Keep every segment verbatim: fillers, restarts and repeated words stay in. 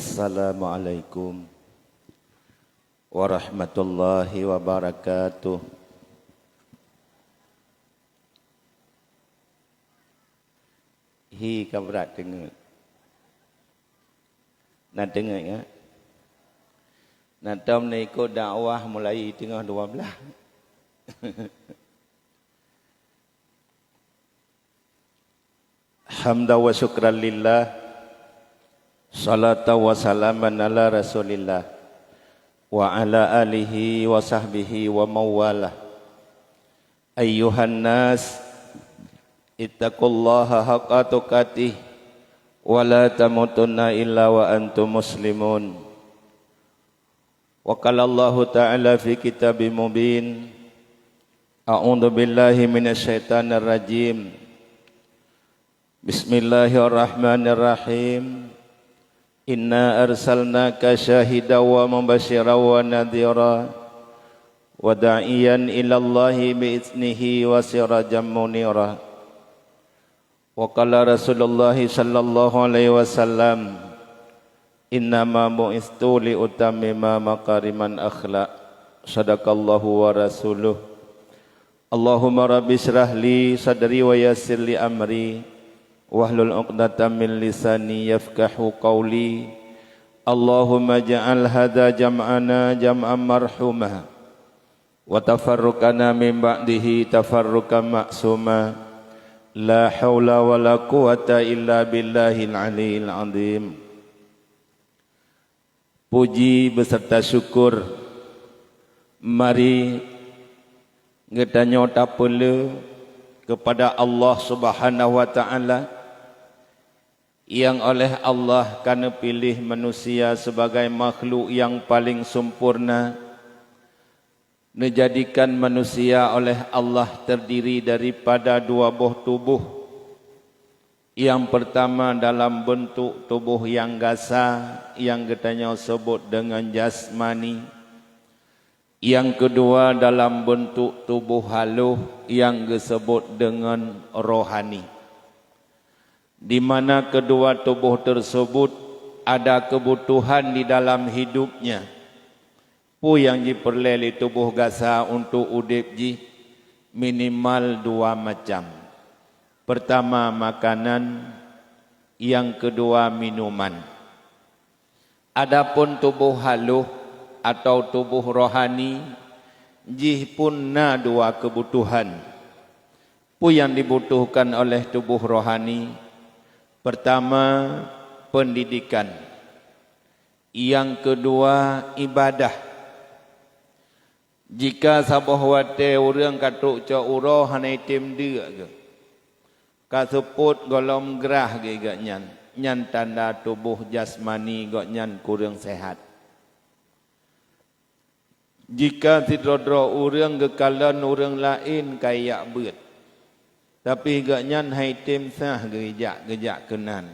Assalamualaikum warahmatullahi wabarakatuh. Hi ka brat teungeut. Na teungeut, ya? Na tom na ikot dakwah mulai teungoh dua belas. Hamda wa syukran lillah, salata wa salaman ala Rasulillah, wa ala alihi wa sahbihi wa mawalah. Ayyuhan nas, ittaqullaha haqqa tuqatih, wa la tamutunna illa wa antum muslimun. Wa qala Allahu ta'ala fi kitabih mubin, a'udzu billahi minasy syaithanir rajim. Bismillahirrahmanirrahim. Inna arsalnaka syahidan wa mubasyiran wa nadhira, wa da'iyan ilallahi bi idznihi wa sirajan munira. Wa qala Rasulullah sallallahu alaihi wasallam, "Innama bu'istu li utammima makariman akhlak." Sadaqallahu wa rasuluh. Allahumma rabbi syrah li sadri wa yassir li amri, wahlul uqdatam min lisani yafqahu qawli. Allahumma ja'al hadza jam'ana jam'an marhuma, wa tafarruqana min ba'dihi tafarruqan ma'suma. La haula wa la quwwata illa billahil aliyyil azim. Puji beserta syukur mari geutanyoe tapeuleueh kepada Allah Subhanahu wa Ta'ala, nyang oleh Allah ka neupiléh manusia sebagai makhluk nyang paleng sempurna. Neujadikan manusia oleh Allah terdiri daripada dua boh tuboh. Nyang peurtama dalam beuntuk tuboh nyang gasa, nyang geutanyoe seubut deungon jasmani. Nyang keudua dalam beuntuk tuboh halôh, nyang geuseubut deungon rohani. Di mana keudua tuboh teuseubut ada keubutuhan di dalam hidupnya. Peue nyang jipeureulée lé tuboh gasa untuk udeb jih? Minimal dua macam. Peurtama makanan, nyang keudua minuman. Adapun tuboh halôh atau tuboh rohani, jih pun na dua keubutuhan. Peue nyang dibutuhkan oleh tuboh rohani? Peurtama, peundidikan. Nyang keudua, ibadah. Jika saboh watée ureuëng ka trok cok uroe hana item deuk geuh, ka seupôt gohlom grah geuh gobnyan, nyan tanda tuboh jasmani gobnyan kureueng seuhat. Jika sidroe-droe ureuëng geukalon ureuëng laén ka ijak beuet, tapi gobnyan han item sah geujak-geujak keunan,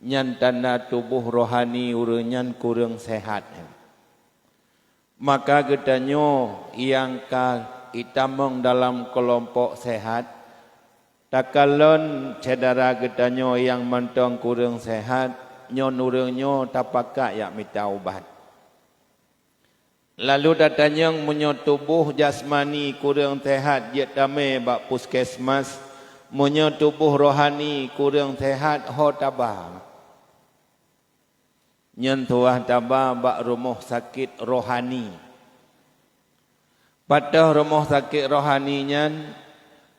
nyan tanda tuboh rohani ureuëng nyan kureueng seuhat. Maka geutanyoe nyang ka itamong dalam keulompok seuhat, takalon syedara geutanyoe nyang mantong kureueng seuhat, ngon ureuëng nyoe tapakat jak mita ubat. Lalu tatanyong, meunyoe tuboh jasmani kureueng seuhat, jeuet tamé bak puskesmas, meunyoe tuboh rohani kureueng seuhat, ho taba. Nyan tuwah taba bak rumoh sakét rohani. Pat teuh rumoh sakét rohani nyan?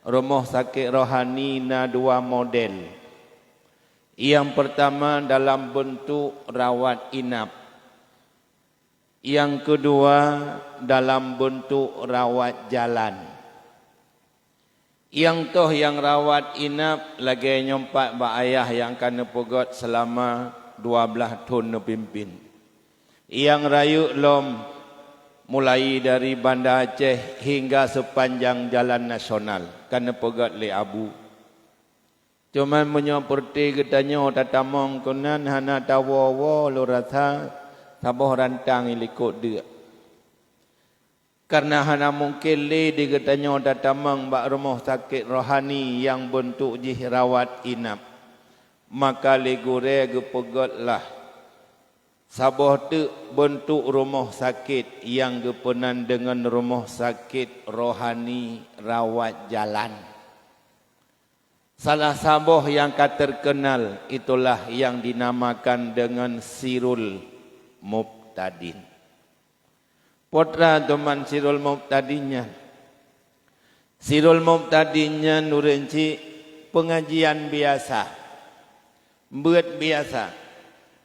Rumoh sakét rohani na dua model. Nyang peurtama dalam beuntuk rawat inap. Nyang keudua dalam beuntuk rawat jalan. Nyang toh nyang rawat inap lagée nyoe pat bak ayah nyang ka neupeugét seulama dua blaih thon neupimpén. Nyang rayeuk lom mulai dari Banda Aceh hingga seupanjang jalan nasional ka neupeugét lé Abu. Teuma meunyoe peureuté geutanyoe tatamong keunan hana tawoe-woe, lôn rasa saboh rantang ilikot deuk. Kareuna hana mungken lé di geutanyoe tatamong bak rumoh sakét rohani nyang beuntuk jih rawat inap, maka lé gurée geupeugét lah saboh teuk beuntuk rumoh sakét nyang geupeunan deungon rumoh sakét rohani rawat jalan. Salah saboh nyang ka teukeunal itulah nyang dinamakan deungon Sirul Mubtadin. Peue teuma Sirul Mubtadin nyan? Sirul Mubtadin nyan ureuëng chik peungajian biasa, beuet biasa,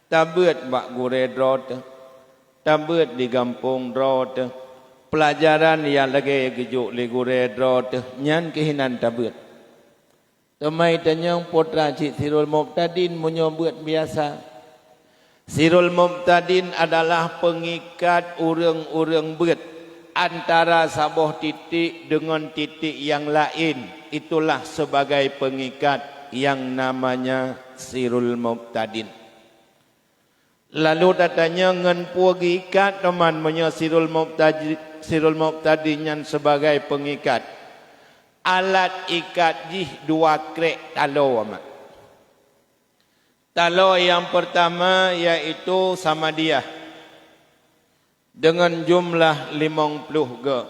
tabeuet bak gurée droe teuh, tabeuet di gampông droe teuh, peulajaran nyang lagée geujok lé gurée droe teuh nyan keuh inan tabeuet. Teuma tanyong peue teuma cit Sirul Mubtadin meunyoe beuet biasa? Sirul Mubtadin adalah peungikat ureuëng-ureuëng beuet antara saboh titik deungon titik nyang laén. Itulah sebagai peungikat nyang namanya Sirul Mubtadin. Lalu tatanyong ngon peue geuikat teuma meunyoe Sirul Mubtadi-, Sirul Mubtadin nyan sebagai peungikat? Alat ikat jih dua krék taloe, mak. Taloe nyang peurtama yaitu Samadiyah deungon jumlah limong ploh goe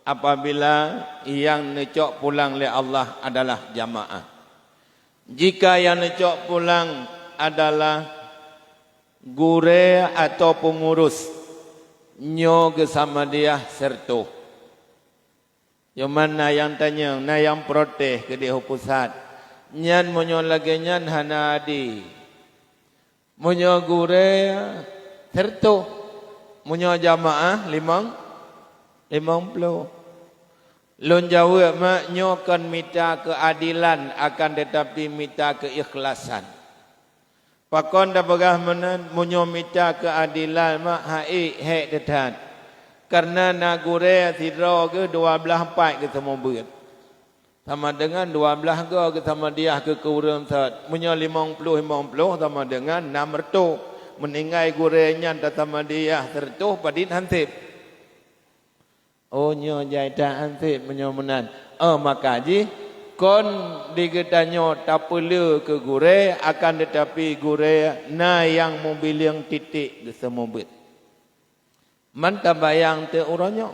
apabila nyang neucok pulang lé Allah adalah jamaah. Jika nyang neucok pulang adalah gurée atawa peungurus, nyoe geusamadiyah siratoh. Cuman na nyang tanyong, na nyang protes keudeh u pusat. Nyan meunyoe lagée nyan hana adé. Meunyoe gurée siratoh, meunyoe jamaah limong, limong ploh. Lôn jaweueb mak, nyoe kon mita keuadilan, akan teutapi mita keuikhlasan. Pakon tapeugah meunan? Meunyoe mita keuadilan mak, ha'ék hék teutat. Kareuna na gurée sidroe geuh dua blaih pat geuseumeubeuet. Sama deungon dua blaih goe geusamadiyah keu, keu ureuëng sot. Meunyoe limong ploh, limong ploh sama deungon nam reutôh. Meuninggai gurée nyan tasamadiyah siratoh padit han seb. Oh, nyoe jai that han seb meunyoe meunan. Oh, maka jih kon di geutanyoe tapeulé keu gurée, akan teutapi gurée na nyang mubiléng titik geuseumeubeuet. Man tabayang teuk uroe nyoe,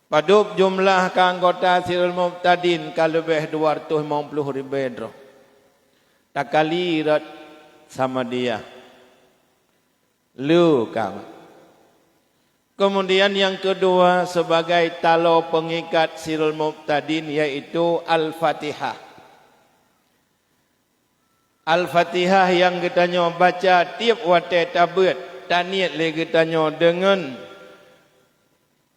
padub jumlah keu anggota Sirul Mubtadin ka leubeh dua reutôh limong ploh ribée droe. Takali rot samadiyah. Lé ka. Keumudian nyang keudua sebagai taloe peungikat Sirul Mubtadin yaitu Al-Fatihah. Al-Fatihah nyang geutanyoe baca tieb watée tabeuet, taniet lé geutanyoe deungon,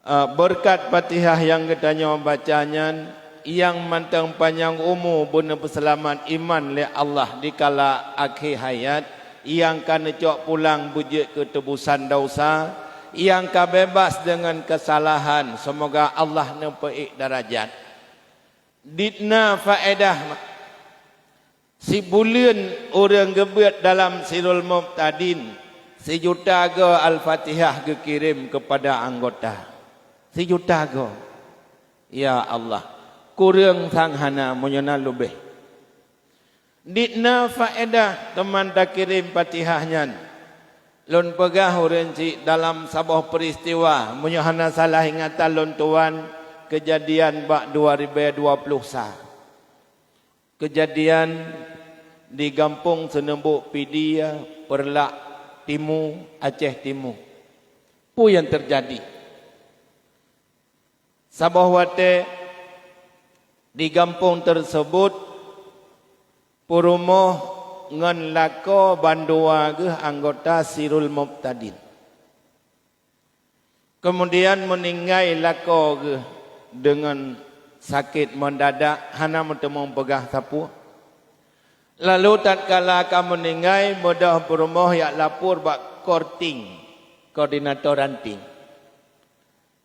eh, beureukat Fatihah nyang geutanyoe baca nyan, nyang mantong panyang umu beuneupeusalamat iman lé Allah dikala akhé hayat, nyang ka neucok pulang beujeuet keu teubusan desya, nyang ka beubaih deungon keusalahan, seumoga Allah neupeuék darajat. Dit na faedah, sibuleuen ureuëng geubeuet dalam Sirul Mubtadin, sijuta goe Al-Fatihah geukirém keupada anggota. Sijuta goe. Ya Allah, kureueng sang hana meunyoe na leubeh. Dit na faedah teuma takirém Fatihah nyan. Lôn peugah ureuëng chik dalam saboh peuristiwa, meunyoe hana salah ingatan lôn tuan, keujadian bak dua ribée dua ploh sa. Keujadian di gampông Seuneubok Pidie, Peureulak Timu, Aceh Timu. Peue nyang teujadi? Saboh watée di gampông teuseubut, peurumoh ngon lakoe bandua geuh anggota Sirul Mubtadin. Keumudian meuninggai lakoe geuh deungon sakét meudadak hana meuteumé peugah sapeue. Lalu tatkala ka meuninggai, beudôh peurumoh jak lapor bak Korting, koordinator ranting.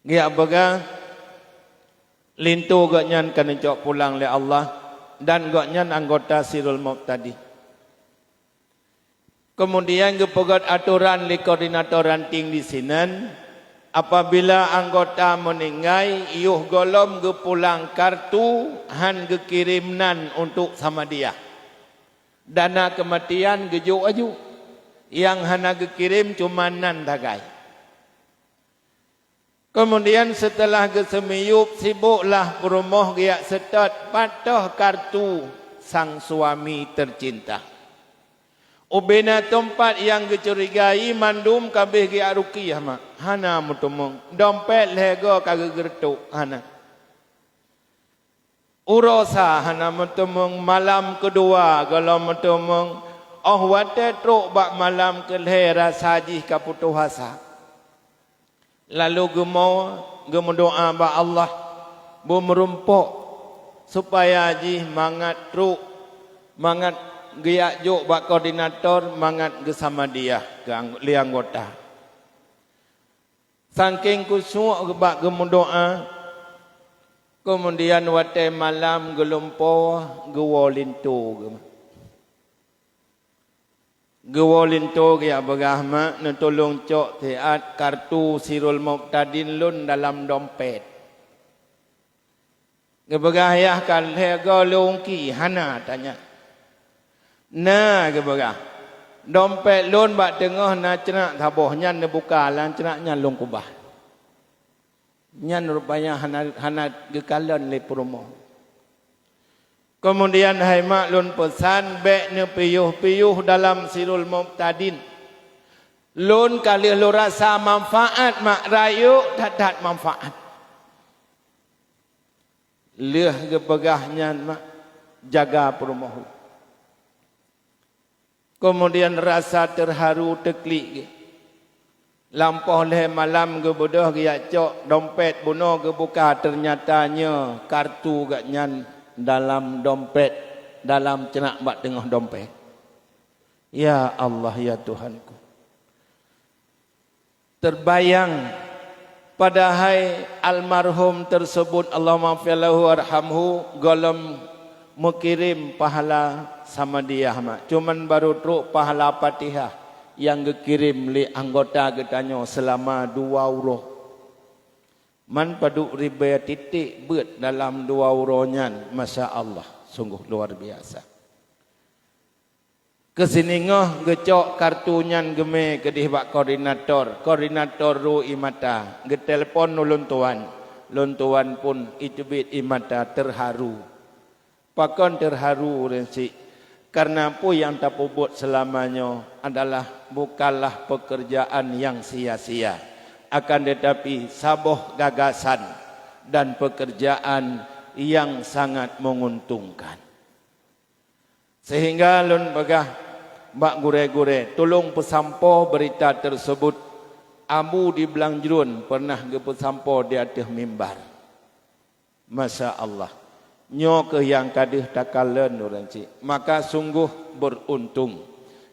Geujak peugah, linto gobnyan ka neucok pulang lé Allah dan gobnyan anggota Sirul Mubtadin. Keumudian geupeugét atoran lé koordinator ranting disinan, apabila anggota meuninggai, yoh gohlom geupulang kartu han geukirém nan untuk samadiyah. Dana keumatian geujok aju. Nyang hana geukirém cuma nan sagai. Keumudian seuteulah geuseumiyueb, sibôklah peurumoh geujak seutôt, pat toh kartu sang suami teucinta. Ubena teumpat nyang geucurigai mandum ka abéh geujak rukiah mak, hana meuteumeung. Dompet lhée goe ka geugeureutok, hana. Uroe sa hana meuteumeung, malam keudua gohlom meuteumeung. Óh watée trok bak malam keulhée rasa jih ka putôh asa. Lalu geumo, geumeudoá bak Allah, beumeurumpok, supaya jih mangat trok, mangat geujak jok bak koordinator, mangat geusamadiah keu ang-, lé anggota. Sangking khusyuk bak geumeudoá, keumudian watée malam geulumpoe geuwoe linto geuh. Geuwoe linto geujak peugah, "Mak, neutulông cok siat kartu Sirul Mubtadin lôn dalam dompet." Geupeugah, "Yah ka lhée goe lôn ungki, hana tanya." "Na," geupeugah, "dompet lôn bak teungoh na ceunak saboh, nyan neubuka, lam ceunak nyan lôn keubah." Nyan rupanya hana, hana geukalon lé peurumoh. Keumudian, "Hai mak, lôn peusan bék neupiôh-piôh dalam Sirul Mubtadin. Lôn ka lheueh lôn rasa manfaat mak, rayeuk that-that manfaat." Lheueh geupeugah nyan mak, jaga peurumoh. Keumudian rasa teuharu teuklik geuh. Lampôh lhée malam geubeudôh geujak cok dompet, bunoe geubuka, teunyata nyoe kartu geuh nyan dalam dompet, dalam ceunak bak teungoh dompet. Ya Allah, ya Tuhanku! Teubayang, padahai almarhum teuseubut, Allahummaghfir lahu warhamhu, gohlom meukirém pahala samadiah mak, cuman barô trok pahala Fatihah nyang geukirém lé anggota geutanyoe seulama dua uroe. Man padub ribée titék beuet dalam dua uroe nyan, masya Allah, sungguh luar biasa. Keusiningoh geucok kartu nyan geumé keudeh bak koordinator. Koordinator ru ie mata, geutelepon ulôn tuan. Lôn tuan pun iteubiet ie mata teuharu. Pakon teuharu ureuëng syiek? Karena peue nyang tapeubuet seulama nyoe adalah bukanlah peukeurjaan nyang sia-sia, akan teutapi saboh gagasan dan peukeurjaan nyang sangat meunguntongkan. Seuhingga lôn peugah bak gurée-gurée, tulông peusampoe beurita teuseubut. Abu di Blang Jruen peureunah geupeusampoe di ateueh mimbar. Masya Allah, nyoe kheueh nyang ka deuh takalon ureuëng syiek. Maka sungguh beuruntung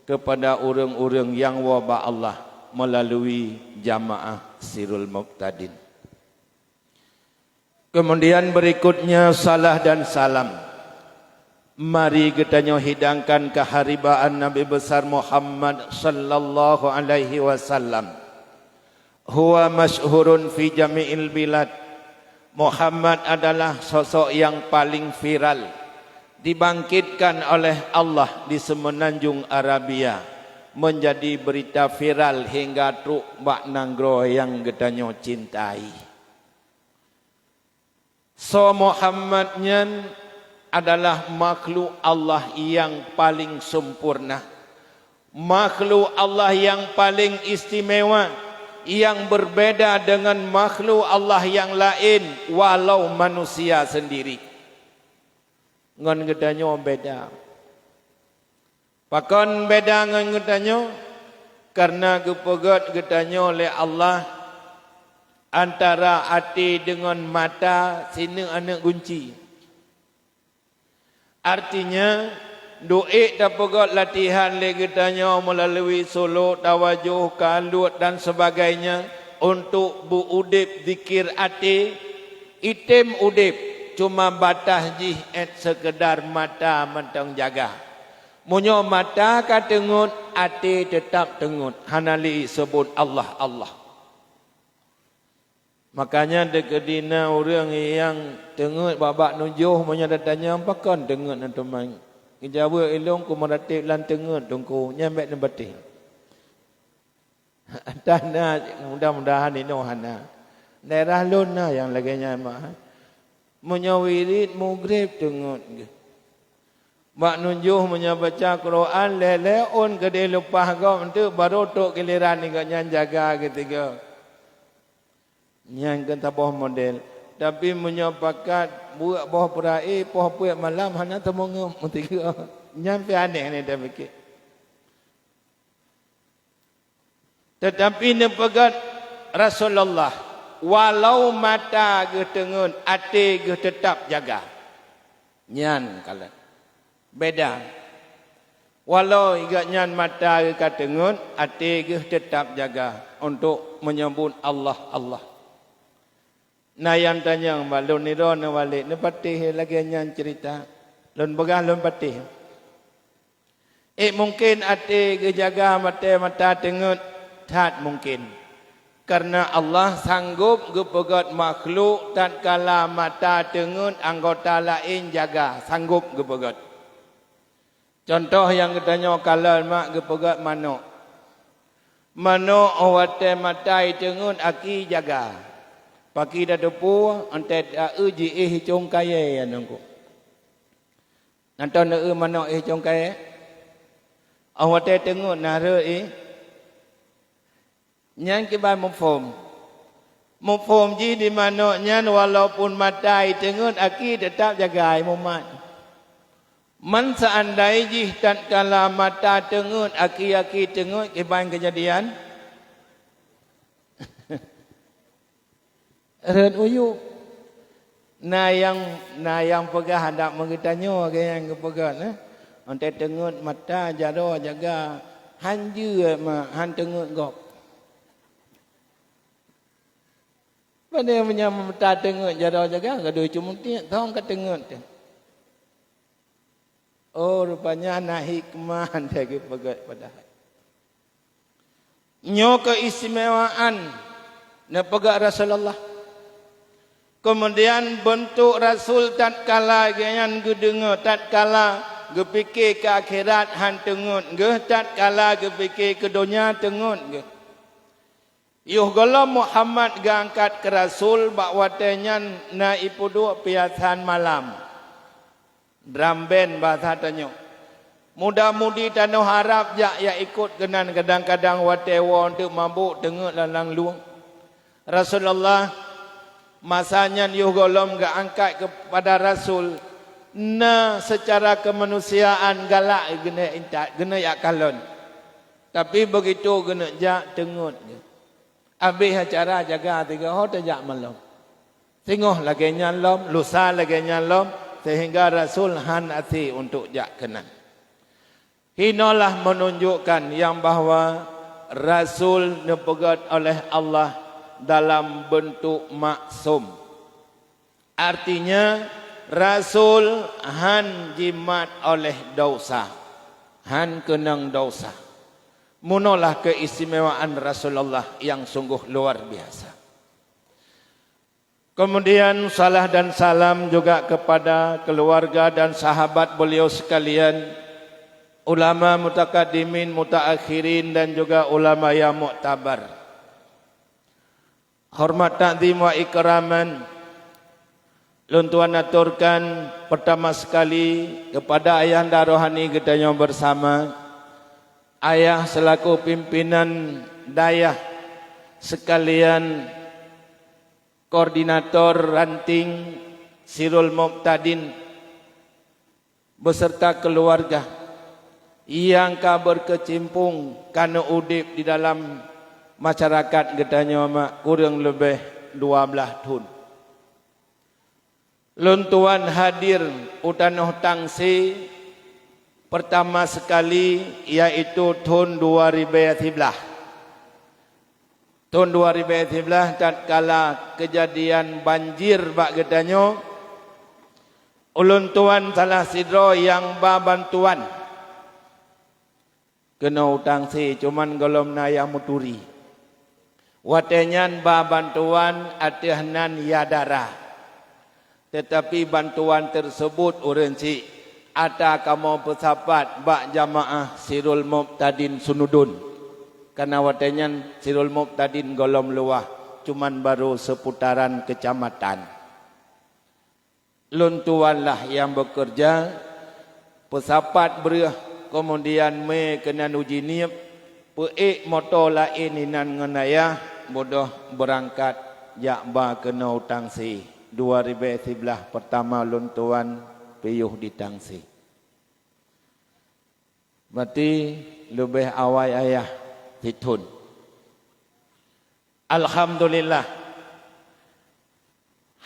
keupada ureuëng-ureuëng nyang woe bak Allah meulalui jamaah Sirul Mubtadin. Keumudian beurikutnya salah dan salam. Mari geutanyoe hidangkan keuharibaan Nabi Besar Muhammad sallallahu alaihi wasallam. Huwa masyhurun fi jami'il bilad. Muhammad adalah sosok nyang paléng viral, dibangkitkan oleh Allah di Seumeunanjong Arabia, meunjadi beurita viral hingga trok bak nanggroe nyang geutanyoe cintai. Soe Muhammad nyan adalah makhluk Allah nyang paléng sempurna, makhluk Allah nyang paléng istimewa, nyang berbeda deungon makhluk Allah nyang laén, walau manusia sendiri. Ngon geutanyoe beda. Pakon beda ngon geutanyoe? Kareuna geupeugét geutanyoe lé Allah antara até deungon mata sineuk aneuëk gunci. Artinya, duek tapeugét latihan lé geutanyoe meulalui suluk, tawajoh, kaluet dan sebagainya untuk beu-udeb zikir até, item udeb, cuma bataih jih ét seukeudar mata mantong jaga. Meunyoe mata ka teungeut, até teutab teungeut, hana lé seubut Allah, Allah. Makanya dikeudi na ureuëng nyang teungeut babak nujoh, meunyoe tatanyong, "Pakon teungeut nyan teuma?" Geujaweueb, "Ilôn kumeuratéb lam teungeut, Teungku, nyan bék neubatéh." Tan na, mudah-mudahan inoe hana. Daerah lôn na nyang lagée nyan mah. Meunyoe wirit mugreb teungeut geuh. Bak nujoh meunyoe baca Quran lhée-lhée ôn keudeh leupah gob eunteuk baru trok giliran gobnyan jaga geuteugah. Nyan keu saboh model. Tapi meunyoe pakat buet boh peurae poh peuet malam hana teumeu'en meuteugah. Nyan pih aneh ni tapike. Teutapi neupeugét Rasulullah, walau mata geuh teungeut, até geuh teutab jaga. Nyan kalon. Beda. Walau gobnyan mata geuh ka teungeut, até geuh teutab jaga untuk meunyeubut Allah, Allah. Na nyang tanyong bak lôn nidroe neuwalek, neupatéh lagée nyan ceurita. Lôn peugah lôn patéh. Eh, mungken até geujaga watée mata teungeut? That mungken. Kareuna Allah sanggop geupeugét makhluk tatkala mata teungeut anggota laén jaga, sanggop geupeugét. Cuntoh nyang geutanyoe kalon mak geupeugét manök. Manök óh watée mata teungeut aki jaga. Paki tateupeue, eunteuk taeu jiéh icong kayée nyan nungku. Nyan toh neu manök éh cong kayée? Óh watée teungeut na rhot éh? Nyan kiban muphom. Muphom jih di manök nyan walaupun mata teungeut aki teutab jaga mumat. Man seandai jih tatkala mata teungeut aki-aki teungeut kiban keujadian? Rhot uyueb. Na nyang, na nyang peugah adak meugeutanyoe lagée nyang geupeugah, eh? Watée teungeut mata jaroe jaga, han jeuet ma, han teungeut gob. Padahai meunyoe mata teungeut jaroe jaga, gadôh cumutiek, thong ka teungeut teuh. Oh, rupanya na hikmah nyang geupeugét padahai. Nyoe keuistimewaan neupeugét Rasulullah. Keumudian beuntuk Rasul tatkala geuhnyan geudeungoe, tatkala geupike keu akhirat han teungeut geuh, tatkala geupike keu donya teungeut geuh. Yoh gohlom Muhammad geuangkat keu rasul, bak watée nyan na ipeuduek piasan malam, drum band bahasa tanyoe. Muda-mudi tanoh Arab jak, jak ikot keunan, kadang-kadang watée woe eunteuk mabök teungeut lam nanglueng. Rasulullah masa nyan yoh gohlom geuangkat keupada rasul, na seucara keumanusiaan galak geuneuk intat, geuneuk jak kalon. Tapi beugitu geuneuk jak teungeut geuh. Abéh acara jaga tiga ho teujak malom. Singoh lagée nyan lom, lusa lagée nyan lom, seuhingga rasul han até untuk jak keunan. Hinoe lah meununjukkan nyang bahwa rasul neupeugét oleh Allah dalam beuntuk maksum. Artinya, rasul han jimat oleh desya, han keunong desya. Meunoe lah keuistimewaan Rasulullah nyang sungguh luar biasa. Kemudian salah dan salam juga kepada keluarga dan sahabat beliau sekalian, ulama mutakaddimin, mutaakhirin dan juga ulama yang muktabar. Hormat takzim wa ikraman, lôn tuan aturkan pertama sekali kepada ayahanda rohani geutanyoe bersama, ayah selaku pimpinan dayah sekalian koordinator ranting Sirul Mubtadin beserta keluarga nyang ka berkecimpung ka neuudeb di dalam masyarakat geutanyoe mak kureueng leubeh dua blaih thon. Lôn tuan hadir u tanoh Tangse pertama sekali, yaitu thon dua ribée siblaih. Thon dua ribée siblaih tatkala keujadian banjir bak geutanyoe, ulôn tuan salah sidroe nyang ba bantuan. Keunoe u Tangse, cuman gohlom na nyang meuturi. Watée nyan ba bantuan ateueh nan ya dara. Teutapi bantuan teuseubot ureuëng syiek atra kamoe peusapat bak jamaah Sirul Mubtadin Sunudon. Karena watée nyan Sirul Mubtadin gohlom luwah, cuman barô seputaran kecamatan. Lôn tuan lah nyang bekerja, peusapat breueh, kemudian mé keunan uji niet, peuék moto laén inan ngon ayah, bodoh beurangkat jak ba keunoe u Tangsi. Dua ribée siblaih pertama lôn tuan piôh di Tangsi. Berarti leubeh awai ayah sithon. Alhamdulillah,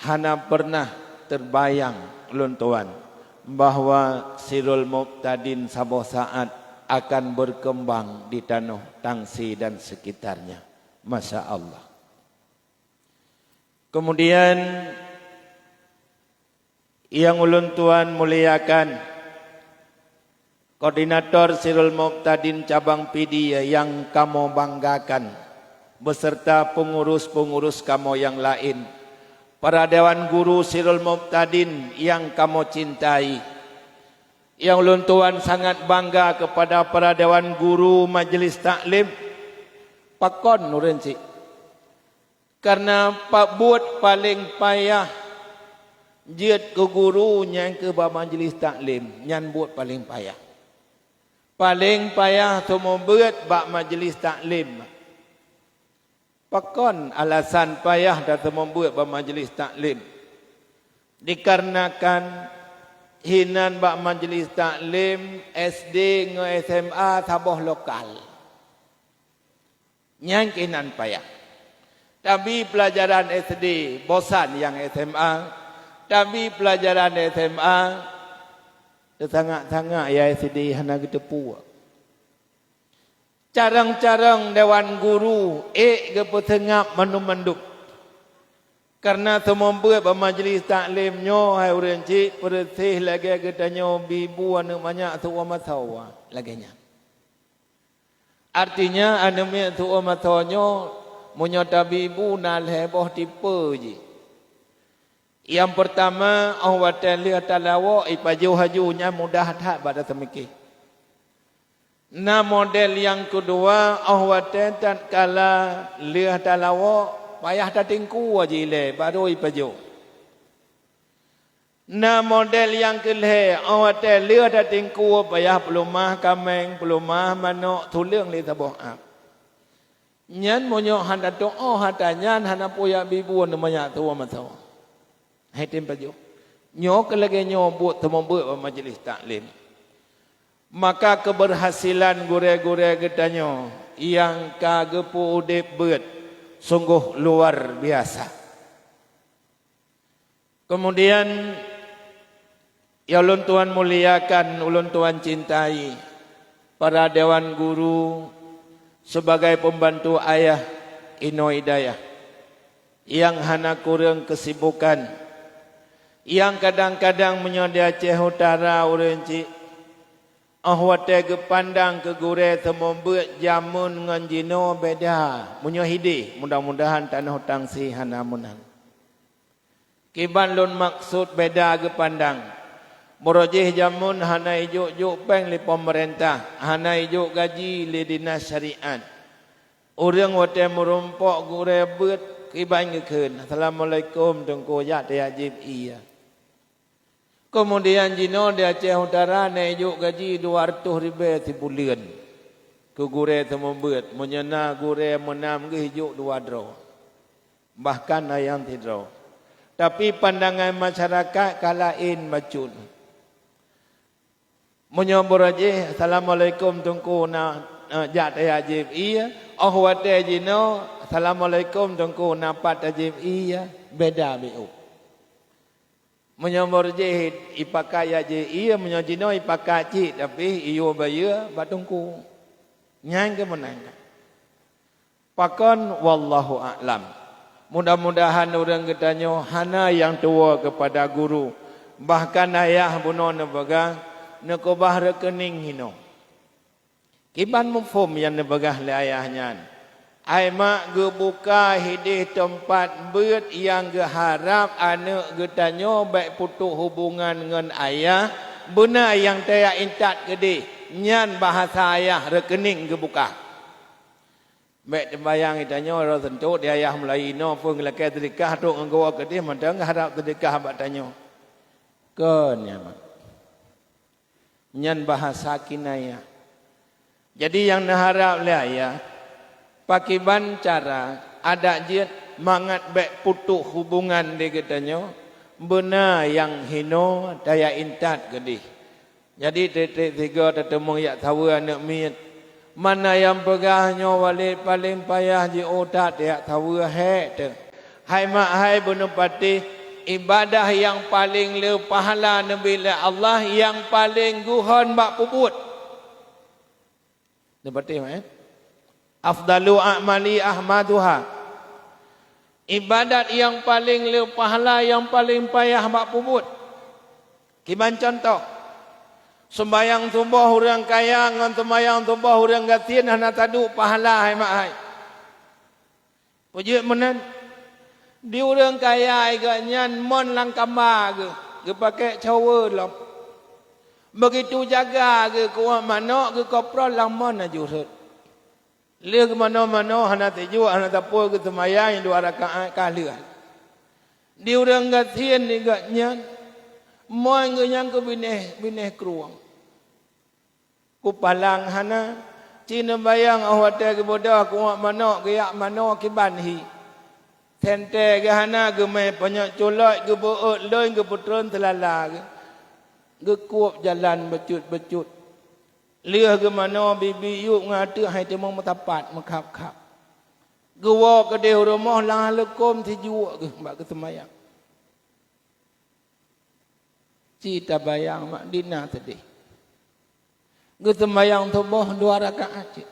hana pernah terbayang lôn tuan bahwa Sirul Mubtadin saboh saat akan berkembang di tanoh Tangsi dan sekitarnya. Masya Allah. Kemudian, nyang ulôn tuan muliakan, koordinator Sirul Mubtadin cabang Pidie nyang kamoe banggakan, beserta pengurus-pengurus kamoe nyang laén, para dewan guru Sirul Mubtadin nyang kamoe cintai. Nyang ulôn tuan sangat bangga kepada para dewan guru majelis taklim. Pakon ureuëng cit? Karena pa-, buet paleng payah jeuet keu guru nyan keuh bak majelis taklim, nyan buet paleng payah. Paleng payah seumeubeuet bak majelis taklim. Pakon alasan payah taseumeubeuet bak majelis taklim? Dikarenakan hinan bak majelis taklim S D ngon S M A saboh lokal. Nyan keuh nan payah. Tabi pelajaran S D, bosan nyang S M A. Tabi pelajaran S M A, teusangak-sangak ya S D hana geuteupeue. Carong-carong dewan guru ék geupeuseungab mandum-mandum. Karena seumeubeuet bak majelis taklim nyoe hai ureuëng cit peureuséh lagée geutanyoe bi bu aneuëk manyak seuuem asoe, lagée nyan. Artinya, aneuëk miet seuuem asoe nyoe, meunyoe tabi bu na lhée boh tipe jih. Nyang peurtama, óh watée lheueh talawok, ipajoh laju, nyan mudah that bak taseumiké. Na model nyang keudua, óh watée tatkala lheueh talawok, payah tatingkue jih ilée, barô ipajoh. Na model nyang keu lhée, óh watée lheueh tatingkue payah peuleumah kaméng, peuleumah manok, tuleueng lé saboh ab. Nyan meunyoe hana teuoh atra nyan hana peue jak bi bu aneuëk manyak seuuem asoe. Hai tem pajoh. Nyoe keuh lagée nyoe buet seumeubeuet bak majelis taklim. Maka keubeurhasilan gurée-gurée geutanyoe nyang ka geupeu udeb beuet sunggoh luar biasa. Keumudian, nyang ulôn tuan muliakan, ulôn tuan cintai, para dewan guru, sibagai peumbantu ayah inoe Hidayah, nyang hana kureueng keusibukan, nyang kadang-kadang meunyoe di Aceh Utara ureuëng cit, óh watée geupandang keu gurée seumeubeuet jameun ngon jinoe beda, meunyoe hideh, mudah-mudahan tanoh Tangsi hana meunan. Kiban lôn maksud beda geupandang. Meurajih jameun hana ijok-jok péng lé peumeurintah, hana ijok gaji lé dinas syariat. Ureuëng watée meurumpok gurée beuet kiban geukheun, "Assalamualaikum Teungku, jak tajak jieb ie." Keumudian jinoe di Aceh Utara na ijok gaji dua reutôh ribée sibuleuen keu gurée seumeubeuet, meunyoe na gurée meunam geuh ijok dua droe. Bahkan ayang sidroe. Tapi pandangan masyarakat ka laén bacut. Meunyoe beurajih, "Assalamualaikum Teungku, na, eh, jak tajak jieb ie." Óh watée jinoe, "Assalamualaikum Teungku, na pat tajieb ie." Beda biôh. Meunyoe beurajih ipakat jak jieb ie, meunyoe jinoe ipakat cit, tapi iyue bayeue bak Teungku. Nyan keuh meunan. Pakon? Wallahu a'lam. Mudah-mudahan ureuëng geutanyoe hana nyang tuwoe keupada guru. Bahkan ayah bunoe neupeugah, neukeubah reukening hinoe. Kiban muphom nyang neupeugah lé ayah nyan. Ai mak geubuka hideh teumpat beuet nyang geuharab aneuëk geutanyoe bék putôh hubongan ngon ayah, beuna nyang tajak intat keudeh, nyan bahasa ayah reukening geubuka. Bék teubayang geutanyoe, roh seuntok di ayah mulai inoe pun geulakée teudeukah trok ngon geuwoe keudeh mantong geuharab teudeukah bak tanyoe. Kon nyan, nyan bahasa kinayah. Jadi nyang neuharab lé ayah, pakiban cara adak jeuet mangat bék putôh hubungan di geutanyoe, beuna nyang hinoe taya intat keudeh. Jadi tieb-tieb sigoe tateumeung jak saweue aneuëk miet. Mana nyang peugah nyoe Walid paleng payah jiôh that jak saweue hék teuh. Hai mak hai beuneupatéh, ibadah nyang paleng le pahala neubi lé Allah nyang paleng geuhon bak peubuet. Neupatéh mak, eh? Afdalu a'mali ahmaduha. Ibadat nyang paleng le pahala nyang paleng payah bak peubuet. Kiban cuntoh, seumbahyang suboh ureuëng kaya ngon seumbahyang suboh ureuëng gasien hana taduek pahala hai mak hai. Peujeuet meunan, di ureuëng kaya geuh nyan mon lam kama geuh, geupakék cawa lom. Beugitu jaga geuh keu manok geukoprol lam mon laju rhot. Lheueh geumanoe-manoe hana teujuek hana tapue geuseumayang dua rakaat ka lheueh. Di ureuëng gasien di gobnyan, mon geuh nyang keu binéh, binéh krueng. Kupalang hana, ci neubayang óh watée geubeudôh keu uak manok geujak manoe kiban hi. Sentée geuh hana geumé panyöt culot geubeuôt lôn geupeutreun seulala geuh. Geukueb jalan beucut-beucut. Lheueh geumanoe bibi yup ngon ateueh hai teuma meusapat meukhab-khab. Geuwoe keudeh u rumoh lam leukôm sijuek geuh bak geuseumayang. Ci tabayang mak dina teudeh. Geuseumayang suboh dua rakaat cit.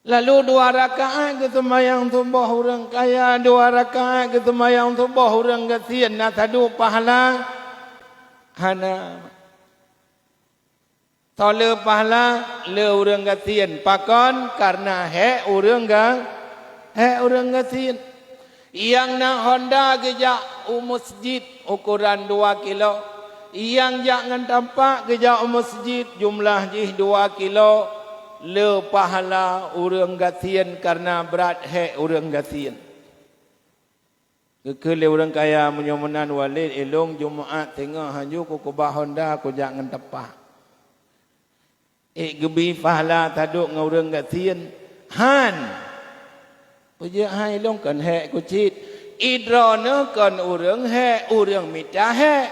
Lalu dua rakaat geuseumayang suboh ureuëng kaya, dua rakaat geuseumayang suboh ureuëng gasien na saduek pahala? Hana. Soe le pahala? Le ureuëng gasien. Pakon? Kareuna hék ureuëng ga-, hék ureuëng gasien. Nyang na honda geujak u meuseujid ukoran dua kilo. Nyang jak ngon tampak geujak u meuseujid jumlah jih dua kilo. Le pahala ureuëng gasien kareuna brat hék ureuëng gasien. Geukheun lé ureuëng kaya, "Meunyoe meunan Walid, ilôn Jumaat singoh hanju kukeubah honda kujak ngon tampak. Ék geubi pahala taduek ngon ureuëng gasien?" "Han!" "Peujeuet hai ilôn kon hék ku cit?" "Idroeneuh kon ureuëng hék, ureuëng mita hék."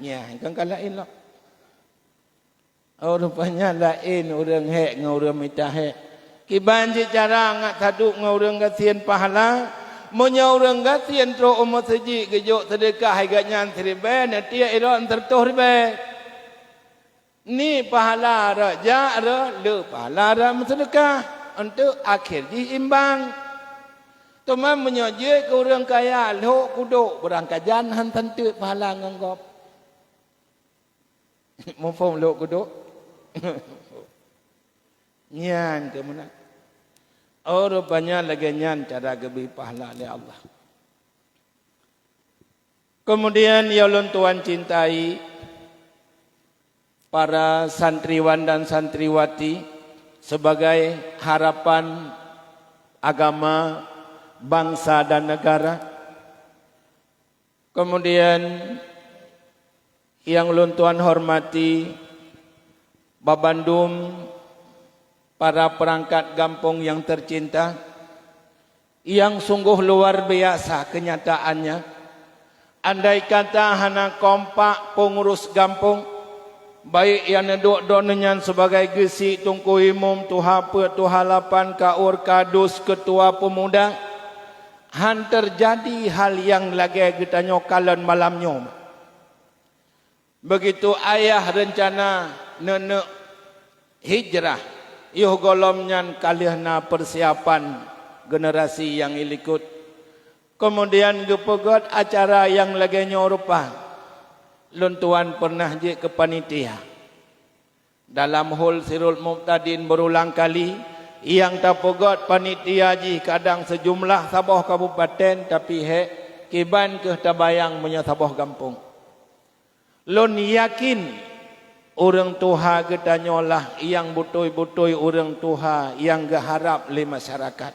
Nyan kon ka laén lom. Oh, rupanya laén ureuëng hék ngon ureuëng mita hék. Kiban cit cara ngat taduek ngon ureuëng gasien pahala? Meunyoe ureuëng gasien trok u meuseujid geujok seudeukah hai gobnyan siribée, neutiek ilôn seureutôh ribée. Ni pahala rot jak rot le pahala rot meuseudeukah, eunteuk akhé jih imbang. Teuma meunyoe jeuet keu ureuëng kaya lhok kudok, beurangkajan han tanteuk pahala ngon gob. Muphom lhok kudok? Nyan keuh meunan. Oh, rupanya lagée nyan cara geubi pahala lé Allah. Kemudian, ya ulôn tuan cintai, para santriwan dan santriwati, sebagai harapan agama, bangsa dan negara, kemudian, nyang ulôn tuan hormati, babandum para peurangkat gampông nyang teucinta, nyang sunggoh luar biasa keunyataannya. Andai kata hana kompak peungurus gampông, baik nyang neuduek droeneuh nyan sibagai geuchik, teungku imum, tuha peuet, tuha lapan, kaur, kadus, keutua peumuda, han teujadi hal nyang lagée geutanyoe kalon malam nyoe. Beugitu ayah reuncana neuneuk hijrah, yoh gohlom nyan ka lheueh na peusiapan generasi nyang ilikot. Keumudian geupeugét acara nyang lagée nyoe rupa, lôn tuan peureunah jeuet keu panitia. Dalam hol Sirul Mubtadin beurulang kali, nyang tapeugét panitia jih kadang seujumlah saboh kabupaten, tapi hék kiban kheueh tabayang meunyoe saboh gampông. Lôn yakin, Ureuëng tuha geutanyoe lah nyang beutôi-beutôi ureuëng tuha nyang geuharab lé masyarakat.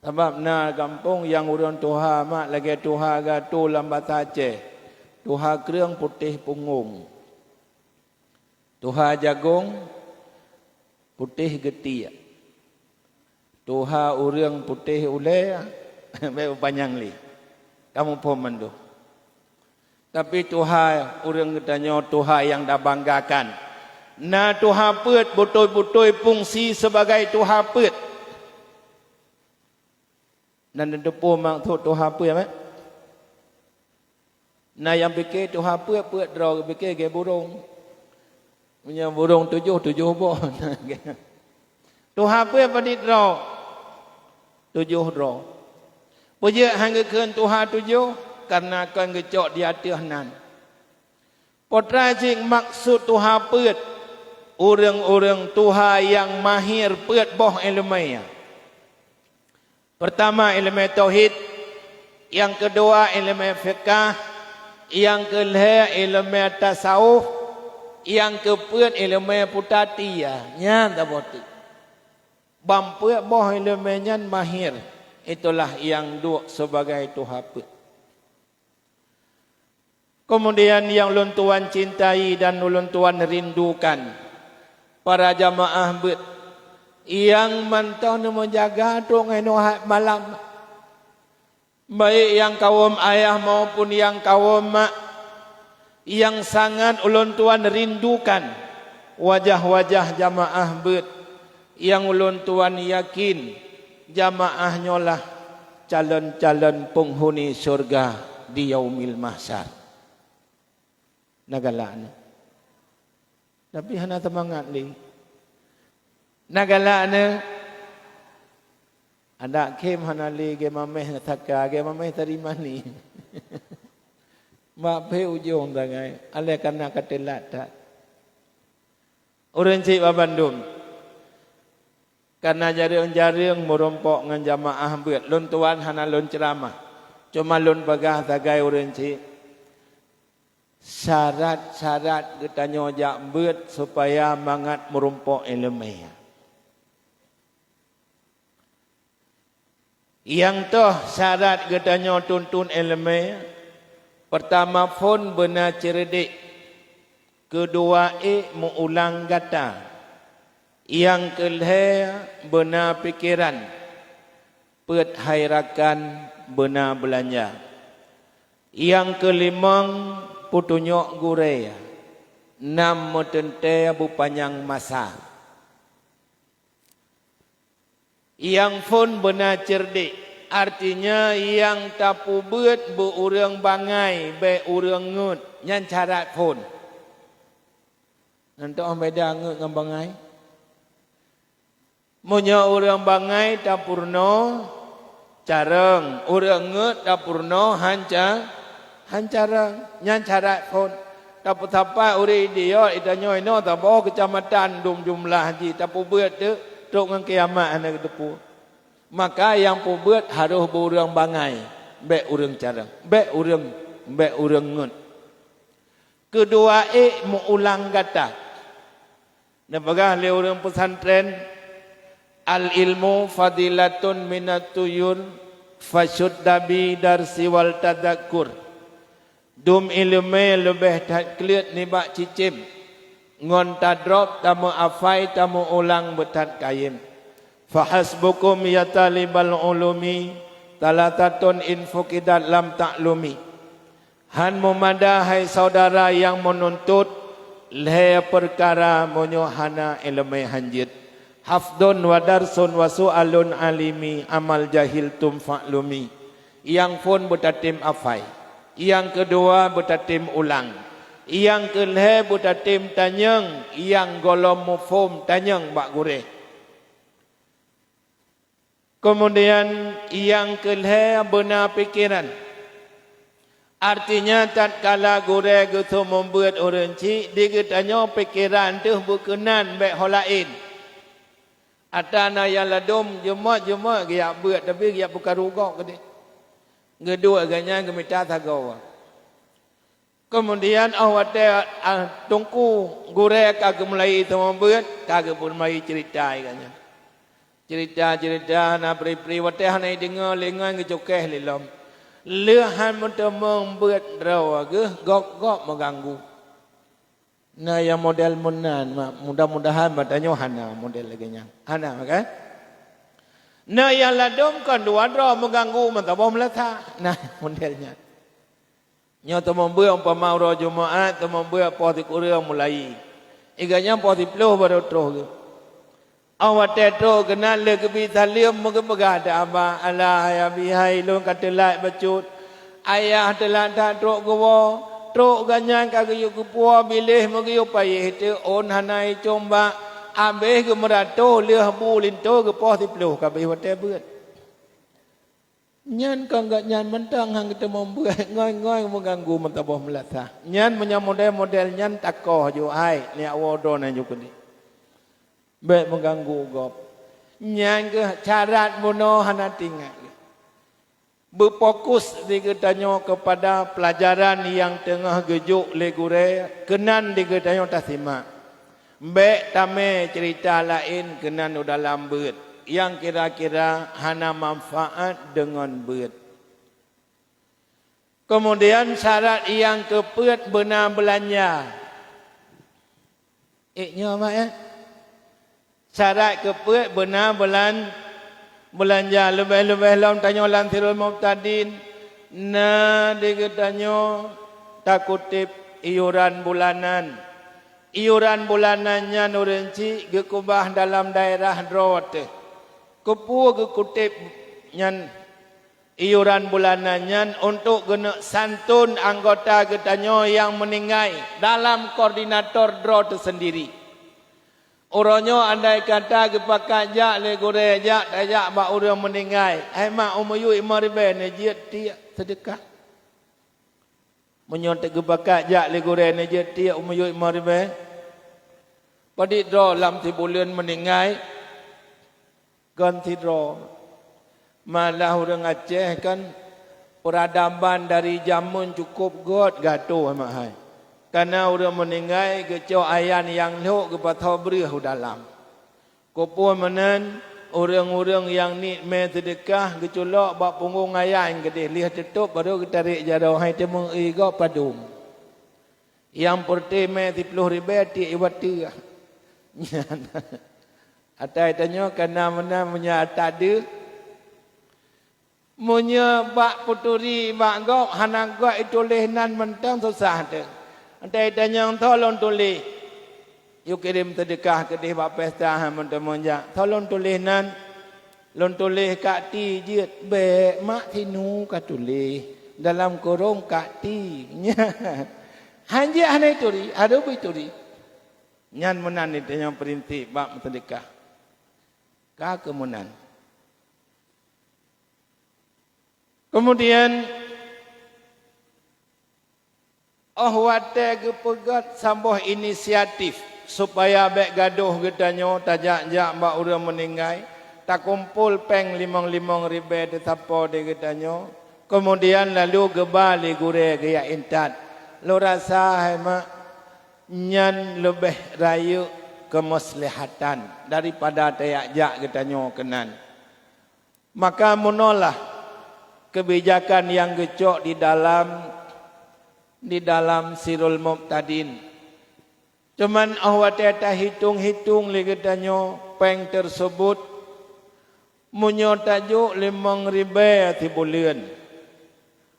Sabab na gampông nyang ureuëng tuha mak lagée tuha gatoe lam basa Aceh, tuha kreueng putéh punggong, tuha jagong putéh geutiek, tuha ureuëng putéh ulée, bék panyang lé. Kamu phom mandum. Tapi tuha ureuëng geutanyoe tuha nyang tabanggakan. Na tuha peuet beutôi-beutôi fungsi sebagai tuha peuet. Na neuteupeue maksud tuha peuet, mak? Na nyang pike tuha peuet, peuet droe geupike lagée burông. Meunyoe burông tujoh, tujoh boh. Tuha peuet padit droe? Tujoh droe. Peue jeuet han geukheun tuha tujoh? Kareuna kon geucok di ateueh nan. Peue teuma cit maksud tuha peuet? Ureuëng-ureuëng tuha nyang mahé peuet boh iéleumé. Peurtama iéleumé tauhid, nyang keudua iéleumé fiqah, nyang keulhée iéleumé tasawuf, nyang keupeuet iéleumé putati, nyan saboh teuk. Ban peuet boh iéleumé nyan mahé, itulah nyang duek sibagai tuha peuet. Keumudian nyang ulôn tuan cintai dan ulôn tuan rindukan, para jamaah beuet nyang mantong neumeujaga trok ngon nyoe malam, baik nyang kawöm ayah maupun nyang kawöm mak, nyang sangat ulôn tuan rindukan wajah-wajah jamaah beuet nyang ulôn tuan yakin jamaah nyoe lah calon-calon peunghuni syeuruga di Yaumil Mahsyar. Na galak nyoe. Tapi hana seumangat lé. Na galak nyoe. Adak khém hana lé, geumaméh saka, geumaméh teurimani. Mak phe ujong dangai, alai kana ka teulat that. Ureuëng cit babandum. Kana jareueng-jareueng meurumpok ngon jamaah beuet, lôn tuan hana lôn ceuramah. Cuma lôn peugah sagai ureuëng cit. Syarat-syarat geutanyoe jak beuet supaya mangat meurumpok iéleumé. Nyang toh syarat geutanyoe tuntut iéleumé, peurtama phon beuna ceureudek, keudua ék meuulang gata, nyang keulhée beuna pikeran, peuet hai rakan beuna beulanja, nyang keulimong peutunyok gurée, nam meuteuntée beupanyang masa. Nyang phon beuna ceureudek, artinya nyang tapeubuet beu ureuëng bangai bék ureuëng ngeut, nyan syarat phon. Nyan toh beda ngeut ngon bangai. Meunyoe ureuëng bangai tapeurunoe carông, ureuëng ngeut tapeurunoe hanca hancarông, nyan syarat phon. Tapeusapat ureuëng idiot, itanyoe inoe saboh keucamatan dum jumlah jih, tapeubuet teuk trok ngon kiamat hana geuteupeue. Maka nyang peubuet harôh beu ureuëng bangai, bék ureuëng carông, bék ureuëng, bék ureuëng ngeut. Keudua ék meuulang gata. Neupeugah lé ureuëng peusantrén, "Al-ilmu fadilatun minat tuyur, fasyudda bi darsi wal tadzakur." Dum iéleumé leubeh that kleuet nibak cicém, ngon tadrob tameuafai tameuulang beuthat kayém. Fahasbukum ya talibal ulumi, talatatun in fuqidat lam taklumi. Han meumada hai syedara nyang meununtut, lhée peukara meunyoe hana iéleumé hanjeuet. Hafdun wa darsun wa su'alun alimi, amal jahiltum fa'lumi. Nyang phon beutatem afai, nyang keudua beutatem ulang, nyang keulhée beutatem tanyong nyang gohlom muphom tanyong bak gurée. Keumudian nyang keulhée beuna pikeran. Artinya tatkala gurée geuseumeubeuet ureuëng cit, di geutanyoe pikeran teuh beukeunan bék ho laén. Ata na nyang ladom jeumot-jeumot geujak beuet, tapi geujak peukaru gob keudeh. Geuduek gobnyan geumita sagoe. Keumudian óh watée, ah, teungku gurée ka geumulai teumeubeuet, ka geumulai ceurita lagée nyan. Ceurita-ceurita hana pri-pri, watée hana ideungoe lé ngon geucukeh lé lom. Lheueh han meuteumé beuet droe geuh, gob-gob meuganggu. Na nyang model meunan, mak, mudah-mudahan bak tanyoe hana model lagée nyan. Hana, kan? Na nyang ladôm kon dua droe meuganggu meusaboh meulasa. Nah, model nyan. Nyoe teumeubeuet umpama uroe Jumaat, teumeubeuet poh sikureueng mulai. Iga nyan poh siploh barô troh geuh. Óh watée troh keunan lé geubi saleuem meugeupeugah teuh haba, "Alah, hai abi hai, lôn ka teulat bacut. Ayah teulat that trok geuwoe. Trok geuh nyan ka geuyue geupuwoe biléh meugeuyoe payéh teuh ôn hana icong bak. Abéh geumeuratoh lheueh bu linto geupoh siploh ka abéh watée beuet." Nyan kon gobnyan mantong han geuteumeubeuet, ngoi-ngoi meuganggu meusaboh meulasa. Nyan meunyoe model-model nyan takoh ju hai, neujak woe droeneuh ju keudeh. Bék meuganggu gob. Nyan geuh syarat bunoe hana teuingat. Beufokus di geutanyoe keupada peulajaran nyang teungoh geujok lé gurée, keunan di geutanyoe tasimak. Bék tamé ceurita laén keunan u dalam beuet nyang kira-kira hana manfaat deungon beuet. Keumudian syarat nyang keupeuet beuna beulanja. Ék nyoe mak, ya? Syarat keupeuet beuna beulan-, beulanja. Leubeh-leubeh lom tanyoe lam Sirul Mubtadin na di geutanyoe takuteb iuran bulanan. Iuran bulanan nyan ureuëng chik geukeubah dalam daerah droe teuh. Keupeue geukuteb nyan iuran bulanan nyan? Untuk geuneuk santôn anggota geutanyoe nyang meuninggai dalam koordinator droe teuh seundiri. Uroe nyoe andai kata geupakat jak lé gurée jak tajak bak ureuëng meuninggai, hai mak, u miyueb limong ribée neujeuet tiek seudeukah. Meunyoe teuk geupakat jak lé gurée neujeuet tiek u miyueb limong ribée, padit droe lam sibuleuen meuninggai kon sidroe. Malah ureuëng Aceh kan peuradaban dari jameun cukup göt gatoh mak hai. Kana ureuëng meuninggai geucok ayan nyang lhok geupasoe breueh u dalam. Keupeue meunan, ureuëng-ureuëng nyang niet mé seudeukah geuculok bak punggong ayan keudeh lheueh teutôb barô geutarek jaroe hai teumeu'ui gob padum. Nyang peureute mé siploh ribée tiek ié watée. Nyan. Atai tanyoe kana meunan meunyoe ata deuh. Meunyoe bak peuturi bak gob hana göt ituléh nan mantong susah teuh. Atai tanyong tho lôn tuléh. Yue kirém seudeukah keudeh bak pesta han meuteumé jak. Tho lôn tuléh nan. Lôn tuléh kak ti jeuet. Bék mak sinu ka tuléh. Dalam kurong kak ti. Nyan. Han jeuet hana ituri, harôh beuturi. Nyan meunan di tanyoe prinsip bak meuseudeukah. Ka keumeunan. Keumudian, óh watée geupeugét saboh inisiatif supaya bék gadôh geutanyoe tajak-jak bak ureuëng meuninggai, takumpol péng limong-limong ribée teusapoe di geutanyoe, keumudian lalu geuba lé gurée geujak intat. Lôn rasa hai mak, nyan leubeh rayeuk keumeuslihatan daripada tajak-jak geutanyoe keunan. Maka meunolah keubijakan nyang geucok di dalam, di dalam Sirul Mubtadin. Cuman óh watée tahitong-hitong lé geutanyoe péng teuseubut, meunyoe tajok limong ribée sibuleuen,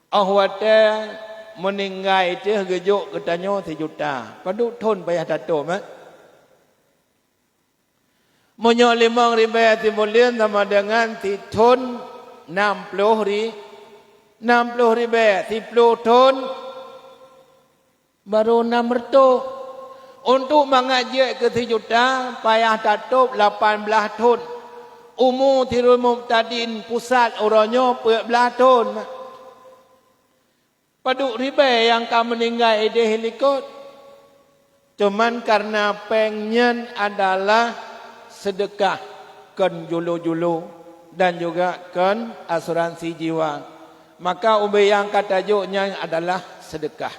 óh watée meuninggai teuh geujok geutanyoe sijuta, padub thon payah tatôb, eh? Meunyoe limong ribée sibuleuen sama deungon sithon nam ploh ri-, nam ploh ribée, siploh thon barô nam reutôh. Untuk mangat jeuet keu sijuta, payah tatôb lapan blaih thon. Umu Sirul Mubtadin pusat uroe nyoe peuet blaih thon. Padub ribée nyang ka meuninggai idéh likot. Cuman kareuna péng nyan adalah seudeukah, kon julo-julo, dan juga kon asuransi jiwa, maka ubé nyang ka tajok nyan adalah seudeukah.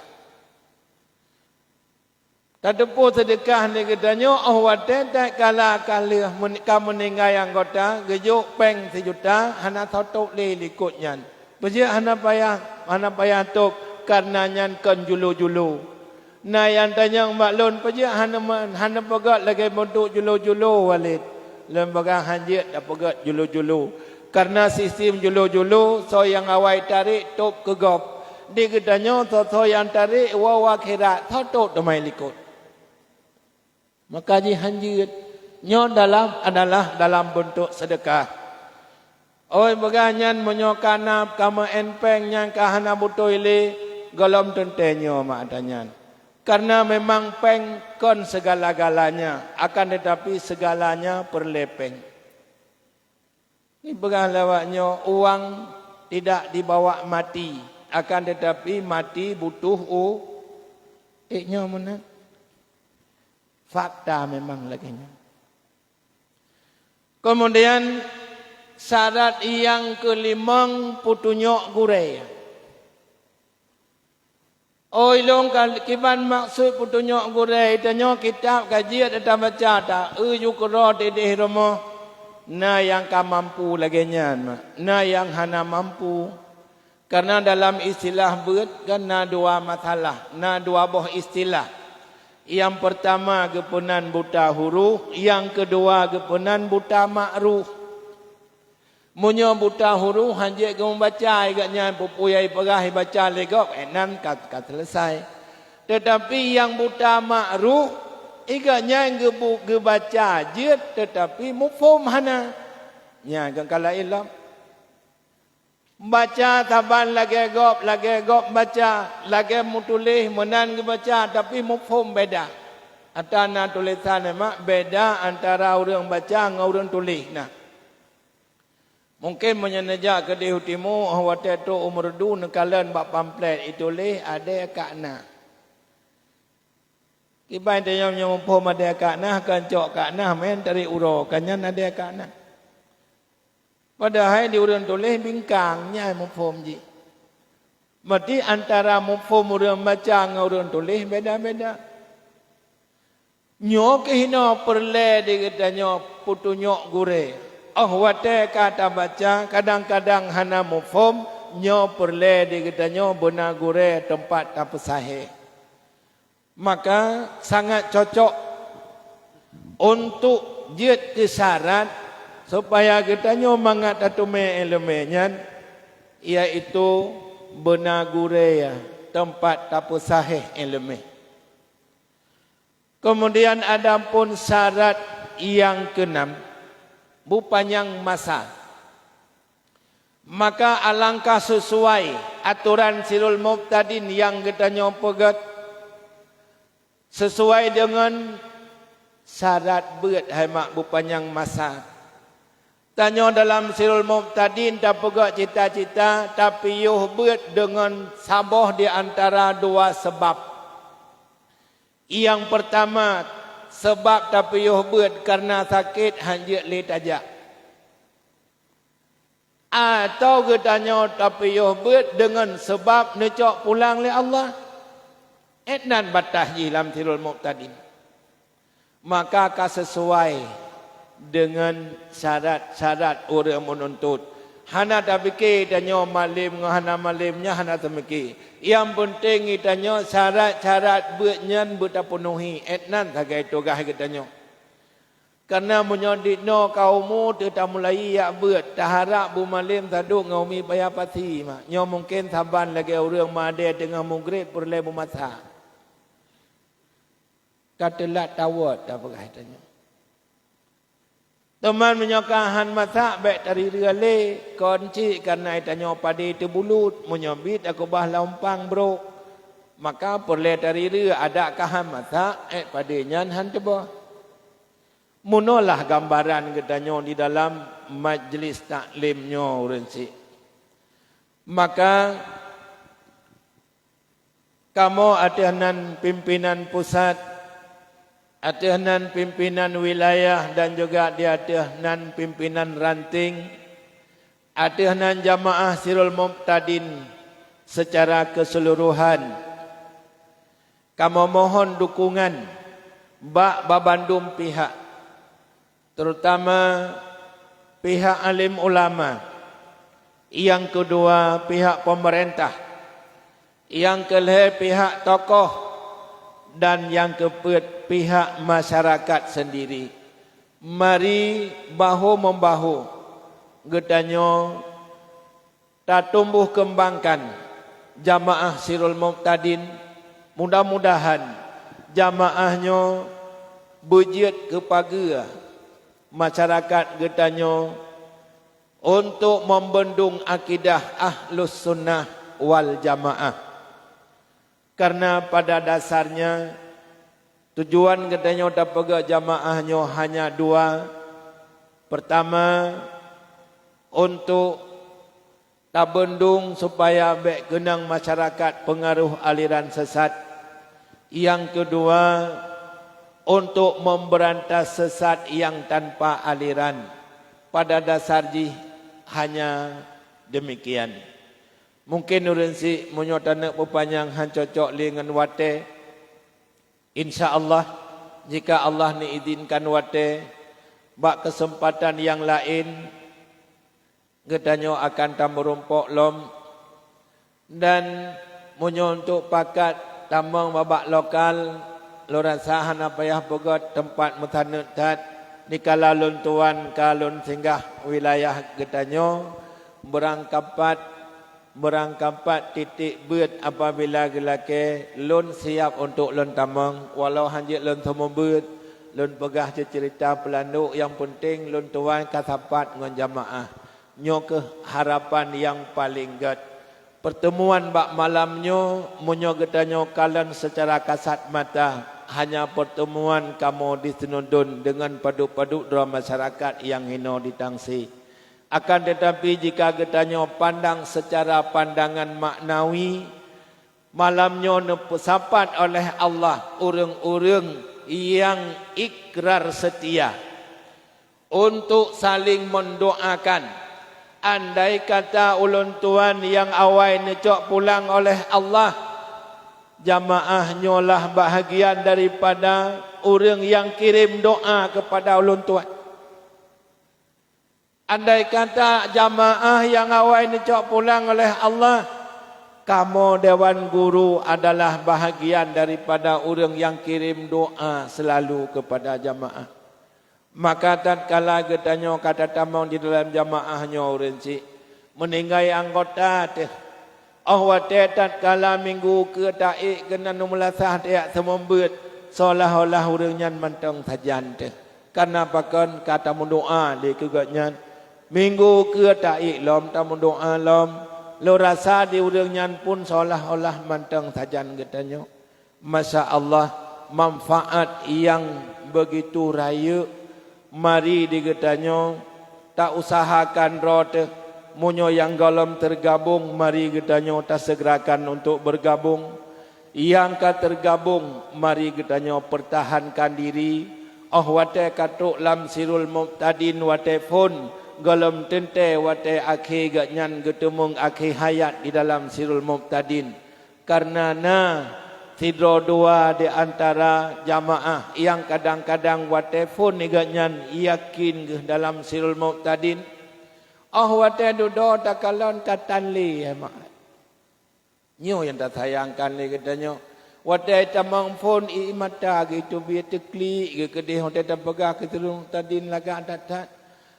Tateupeue seudeukah lé geutanyoe óh watée tatkala ka lheueh meun-, ka meuninggai anggota, geujok péng sijuta, hana soe tôb lé likot nyan. Peue jeuet hana payah, hana payah tôb, kareuna nyan kon julo-julo. Na nyang tanyong bak lôn, peue jeuet hana me-, hana peugét lagée beuntuk julo-julo, Walid? Lôn peugah, han jeuet tapeugét julo-julo. Kareuna sistem julo-julo, soe nyang awai tarek tôb keu gob. Di geutanyoe soe-soe nyang tarek woe u akhirat, soe tôb teuma likot. Maka jih han jeuet. Nyoe dalam adalah dalam beuntuk seudeukah. Oi, peugah nyan, meunyoe ka na kamoe péng nyang ka hana beutôi lé, gohlom teuntée nyoe mak ata nyan. Kareuna memang péng kon segala-galanya, akan teutapi segalanya peureulée péng. Ipeugah lé awak nyoe, uang tidak dibawa mati, akan teutapi mati butuh u-, ék nyoe meunan. Fakta memang lagée nyan. Keumudian, syarat nyang keulimong peutunyok gurée. Oi lôn ka-, kiban maksud peutunyok gurée, tanyoe kitab ka jeuet tabaca, ta-eu ju keudroe tideh rumoh. Na nyang ka mampu lagée nyan, na nyang hana mampu. Kareuna dalam istilah beuet kan na dua masalah, na dua boh istilah. Nyang peurtama geupeunan buta huruf, nyang keudua geupeunan buta makruh. Meunyoe buta huruf han jeuet geumeubaca, i gobnyan peue-peue nyang ipeugah ibaca lé gob, eh, nan ka, ka seuleusai. Teutapi nyang buta makruh, i gobnyan geubu-, geubaca jeuet, teutapi muphom hana. Nyan kon ka laén lom. Baca saban lagée gob, lagée gob baca, lagée meutuléh meunan geubaca, tapi muphom beda. Ata na tulésan, mak, beda antara ureuëng baca ngon ureuëng tuléh na. Mungken meunyoe neujak keudeh u timu, óh watée trok u Meureudu neukalon bak pamflet ituléh Adé Kak Nah. Kiban tanyoe nyoe muphom Adé Kak Nah, kon cok Kak Nah meunan tarék uroe, ka nyan Adé Kak Nah. Padahai di ureuëng tuléh bingkang, nyan muphom jih. Berarti antara muphom ureuëng baca ngon ureuëng tuléh beda-beda. Nyoe keuh inoe peureulée di geutanyoe peutunyok gurée. Óh watée ka tabaca, kadang-kadang hana muphom, nyoe peureulée di geutanyoe beuna gurée teumpat tapeusahéh. Maka sangat cocok untuk jeuet keu syarat supaya geutanyoe mangat tateumé iéleumé nyan, yaitu beuna gurée teumpat tapeusahéh iéleumé. Keumudian, adapun syarat nyang keunam, beupanyang masa. Maka alangkah sisuai atoran Sirul Mubtadin nyang geutanyoe peugét, sisuai deungon syarat beuet hai mak beupanyang masa. Tanyoe dalam Sirul Mubtadin tapeugét cita-cita tapiôh beuet deungon saboh di antara dua sabab. Nyang peurtama, sabab tapiôh beuet kareuna sakét han jeuet lé tajak. Atawa geutanyoe tapiôh beuet deungon sabab neucok pulang lé Allah. Éh, nan bataih jih lam Sirul Mubtadin. Maka ka sisuai deungon syarat-syarat ureuëng meununtut. Hana tapike tanyoe malem ngon hana malem nyan hana tapike. Nyang peunteng geutanyoe syarat-syarat beuet nyan beutapeunuhi, éh, nan sagai tugaih geutanyoe. Kareuna meunyoe dinoe ka umu teuh tamulai jak beuet, taharab beumalem saduek ngon umi paya pasi mak. Nyoe mungken saban lagée ureuëng meudeh teungoh mugreb peureulée beumasak. Ka teulat tawot tapeugah tanyoe. Teuma meunyoe ka han masak, bék tarireue lé, kon cit kareuna tanyoe padé teubulut, meunyoe bit takeubah lam umpang brok, maka peureulée tarireue, adak ka han masak, ék padé nyan han teuboh. Meunoe lah gambaran geutanyoe di dalam majlis taklim nyoe ureuëng syiek. Maka, kamoe ateueh nan pimpinan pusat, ateueh nan pimpinan wilayah dan juga di ateueh nan pimpinan ranting, ateueh nan jamaah Sirul Mubtadin secara keseluruhan. kamoe mohon dukungan bak babandum pihak, terutama pihak alim ulama, nyang keudua pihak pemerintah, nyang keulhée pihak tokoh, dan nyang keupeuet pihak masyarakat sendiri. Mari bahu-membahu geutanyoe tatumboh keumbangkan jamaah Sirul Muqtadin. Mudah-mudahan jamaah nyoe beujeuet keu pageue masyarakat geutanyoe untuk membendung akidah Ahlus Sunnah wal Jamaah. Karena pada dasarnya, tujuan geutanyoe tapeugét jamaah nyoe hanya dua. Pertama, untuk tabendung supaya bék keunong masyarakat peungaroh aliran sesat. Nyang keudua, untuk memberantas sesat nyang tanpa aliran. Pada dasar jih hanya demikian. Mungkin ureuëng syiek meunyoe taneuk peupanyang han cocok lé ngon watée. Insya Allah, jika Allah neuizinkan watée, bak keuseumpatan nyang laén, geutanyoe akan tameurumpok lom. Dan meunyoe untuk pakat tamong babak lokal, lôn rasa hana payah peugét teumpat meusaneut that, dikala lôn tuan ka lôn singgah wilayah geutanyoe, beurangkapat, beurangkapat titik beuet apabila geulakée, lôn siab untuk lôn tamong, walau hanjeuet lôn seumeubeuet, lôn peugah ceucerita peulandok, nyang peunteng lôn tuan ka sapat ngon jamaah. Nyoe kheueh harapan nyang paleng gét. Peurteumuan bak malam nyoe, meunyoe geutanyoe kalon seucara kasat mata, hanya peurteumuan kamoe di Seunudon deungon padub-padub droe masyarakat nyang hinoe di Tangsi. Akan teutapi, jika geutanyoe pandang seucara pandangan maknawi, malam nyoe neupeusapat oleh Allah ureuëng-ureuëng nyang ikrar seutia untuk saling mendoakan. Andai kata ulôn tuan nyang awai neucok pulang oleh Allah, jamaah nyoe lah bahagian daripada ureuëng nyang kirém doa keupada ulôn tuan. Andai kata jamaah nyang awai neucok pulang oleh Allah, kamoe dewan guru adalah bahagian daripada ureuëng nyang kirém doa seulalu keupada jamaah. Maka tatkala geutanyoe ka tatamong di dalam jamaah nyoe ureuëng syiek, meuninggai anggota teuh. Óh watée tatkala minggu keue taék keunan u meulasah tajak seumeubeuet, seolah-olah ureuëng nyan mantong sajan teuh. Kareuna pakon ka tameudoa lé keu gobnyan. Minggu keue taék lom tameudoa lom, lôn rasa di ureuëng nyan pun seolah-olah mantong sajan geutanyoe. Masya Allah, manfaat nyang beugitu rayeuk. Mari di geutanyoe tausahakan droe teuh. Meunyoe nyang gohlom teugabong, mari geutanyoe taseugerakan untuk beugabong. Nyang ka teugabong, mari geutanyoe peurtahankan diri. Óh watée ka trok lam Sirul Muqtadin watée phon, gohlom teuntée watée akhé gobnyan geuteumeung akhé hayat di dalam Sirul Muqtadin. Kareuna na sidroe dua di antara jamaah nyang kadang-kadang watée phon nibak nyan yakin geuh dalam Sirul Muqtadin. Óh watée dudoe takalon ka tan lé, hai mak. Nyoe nyang tasayangkan lé geutanyoe. Watée tamong phon ié mata geuh teubiet teuklik geuh keudeh watée tapeugah keu Sirul Muqtadin lagak that-that.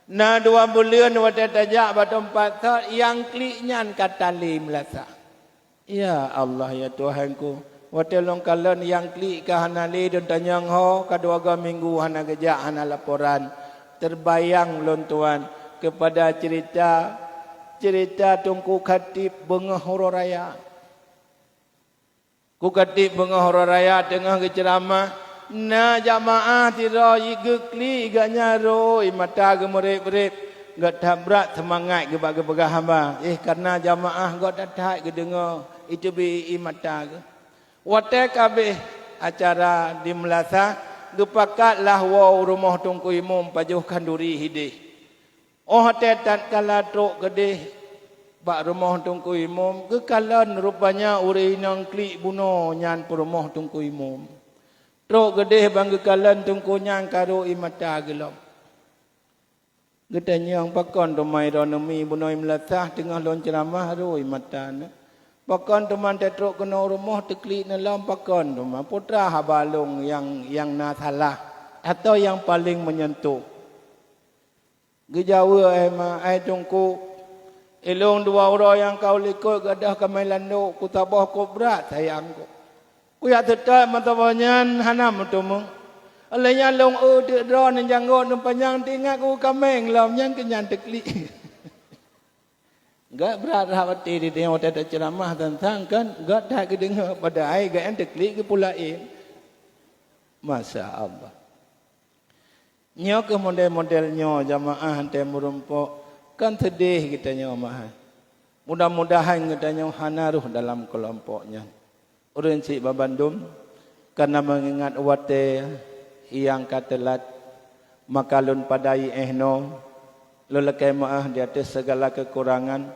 Na dua buleuen watée tajak bak teumpat thot nyang klik nyan ka tan lé meulasah. Ya Allah, ya Tuhanku, watée lôn kalon nyang klik ka hana lé, lôn tanyong ho ka dua go minggu hana geujak, hana laporan. Teubayang lôn tuan keupada ceurita, ceurita Teungku Khatib beungoh uroe raya. Ku Khatib beungoh uroe raya teungoh geuceuramah, na jamaah sidroe geuklik gobnyan rhoi mata geumeureb-reb, geutabrak seumangat geuba geupeugah haba, eh, kareuna jamaah göt that-that geudeungoe, iteubiet ié mata geuh. Watée ka abéh acara di meulasah, geupakatlah woe u rumoh Teungku Imum pajoh khanduri hideh. Óh watée tatkala trok keudeh, bak rumoh Teungku Imum, geukalon rupanya ureuëng inong klik bunoe nyan peurumoh Teungku Imum. Trok geudeh ban geukalon Teungku nyan ka rhot ie mata geulom. Geutanyong, "Pakon teuma droeneuh mi bunoe meulasah teungoh lôn ceuramah rhot ie mata neuh? Pakon teuma teutrok keunoe rumoh teuklik neulom, pakon teuma? Peue teuma haba lôn nyang, nyang na salah, atau nyang paleng meunyentuh?" Geujaweueb, "Ai ma, ai Teungku, ilôn dua uroe nyang ka u likot gadôh kaméng landok, kusaboh kok brat sayang kok. Kujak seutôt meusaboh nyan hana meuteumé. Óh lheueh nyan lôn eu teuk droe neujanggôt neupanyang teuingat ku kaméng lom nyan keu nyan teuklik." Gak brat rhah watée di watée teuceuramah teuntang kan, gak that geudeungoe padahai gak nyan teuklik geupulaén. Masya Allah. Nyoe keuh model-model nyoe jamaah teuh meurumpok, kan seudeh geutanyoe meu'ah. Mudah-mudahan geutanyoe hana rhoh dalam keulompok nyan. Ureuëng syiek bandum, kareuna meungingat watée nyang ka teulat, maka lôn padai éh noe, lôn lakée meu'ah di ateueh segala kekurangan,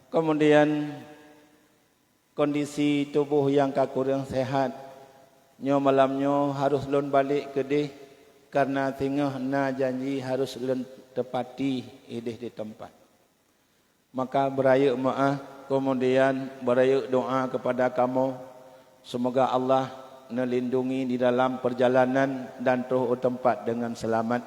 kemudian kondisi tuboh nyang ka kureueng sehat. Nyoe malam nyoe harôh lôn balek keudeh, kareuna singoh na janji harôh lôn teupati ideh di teumpat. Maka beurayeuk meu'ah, kemudian beurayeuk doa kepada kamoe, seumoga Allah neulindungi di dalam peurjalanan dan troh u teumpat deungon seulamat.